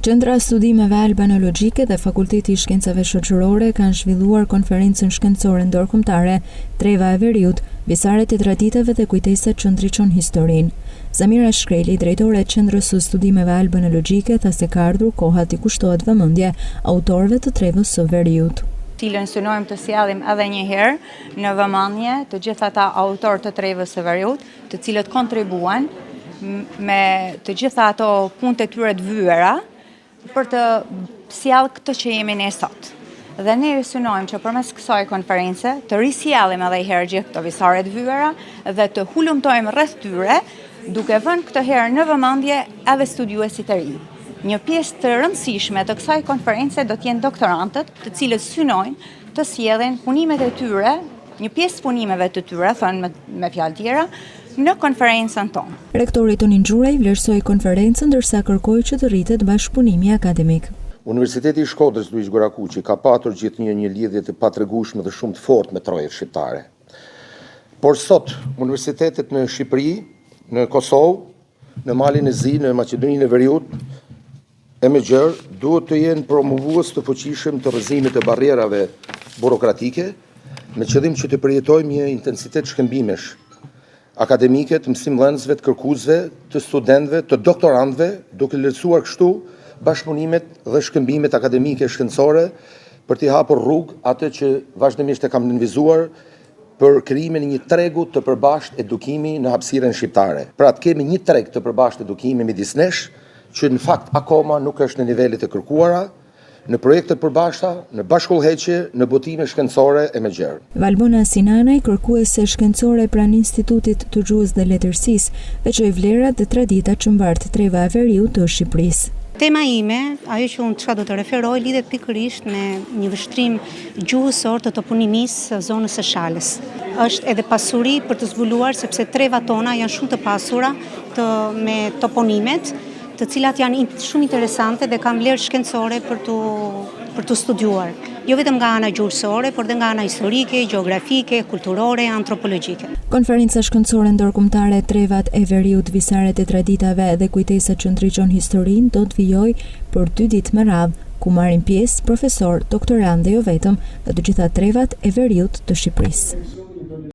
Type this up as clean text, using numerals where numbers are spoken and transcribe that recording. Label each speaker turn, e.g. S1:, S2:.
S1: Qendra e Studimeve Albanologjike dhe Fakulteti i Shkencave Shoqërore kanë zhvilluar konferencën shkencore ndërkombëtare Treva e Veriut, Visaret e traditave dhe kujtesat që ndriçon historinë. Zamira Shkreli, drejtore e Qendrës së Studimeve Albanologjike, tha se ka ardhur koha t'i kushtohet vëmendje autorëve të trevës së Veriut.
S2: Cilën synojmë të sjellim edhe një herë në vëmendje të gjithë ata autorë të trevës së Veriut, të cilët kontribuan me të gjitha ato punët e tyre të vyera për të sjellë këtë që jemi ne sot. Dhe ne synojmë që përmes kësaj konference të risjellim edhe një herë gjithë këto visare të vyera dhe të hulumtojmë rreth tyre, duke vënë këtë herë në vëmendje edhe studiuesit e rinj. Një pjesë të rëndësishme të kësaj konference do të jenë doktorantët, të cilët synojnë të sjellin punimet e tyre Një pjesë të punimeve të tyre, thënë me, me fjalë tjera, në konferencën
S1: tonë. Rektori Tonin Xhuraj vlerësoi konferencën ndërsa kërkoi që të rritet bashkëpunimi akademik.
S3: Universiteti i Shkodrës Luigj Gurakuqi ka patur gjithnjë një lidhje të patregueshme dhe shumë të fortë me trojet shqiptare. Por sot, universitetet në Shqipëri, në Kosovë, në Malin e Zi, në Maqedoninë e Veriut, e më gjerë, duhet të jenë promovues të fuqishëm të rrëzimit të barrierave burokratike, me qëllim që të përjetojmë një intensitet shkëmbimesh akademike të mësimdhënësve, të kërkuesve, të studentëve, të doktorantëve, duke lehtësuar kështu bashkëpunimet dhe shkëmbimet akademike shkencore për t'i hapur rrugë atë që vazhdimisht e kam nënvizuar për krijimin e një tregu të përbashkët edukimi në hapësirën shqiptare. Pra të kemi një treg të përbashkët edukimi midis nesh, që në fakt akoma nuk është në nivelet e kërkuara, në projekte të përbashkëta, në bashkëudhëheqje, në botime shkencore e më gjerë.
S1: Valbona Sinanaj, kërkuese shkencore pranë Institutit të Gjuhës dhe Letërsisë, veçoi vlerat dhe traditat që mbart treva e veriut të Shqipërisë.
S4: Tema ime, ajo që unë çka do të referoj, lidhet pikërisht me një vështrim gjuhësor të toponimisë së zonës së Shalës. Është edhe pasuri për të zbuluar sepse trevat tona janë shumë të pasura të me toponimet, të cilat janë shumë interesante dhe kanë vlerë shkencore për t'u për t'u studiuar, jo vetëm nga ana gjuhësore, por dhe nga ana historike, gjeografike, kulturore, antropologjike.
S1: Konferenca shkencore ndërkombëtare Trevat e Veriut, Visaret e Traditave dhe Kujtesat që ndriçon historinë do të vijojë për dy ditë me radhë, ku marrin pjesë profesorë, doktorantë dhe jo vetëm nga të gjitha trevat e veriut të Shqipërisë.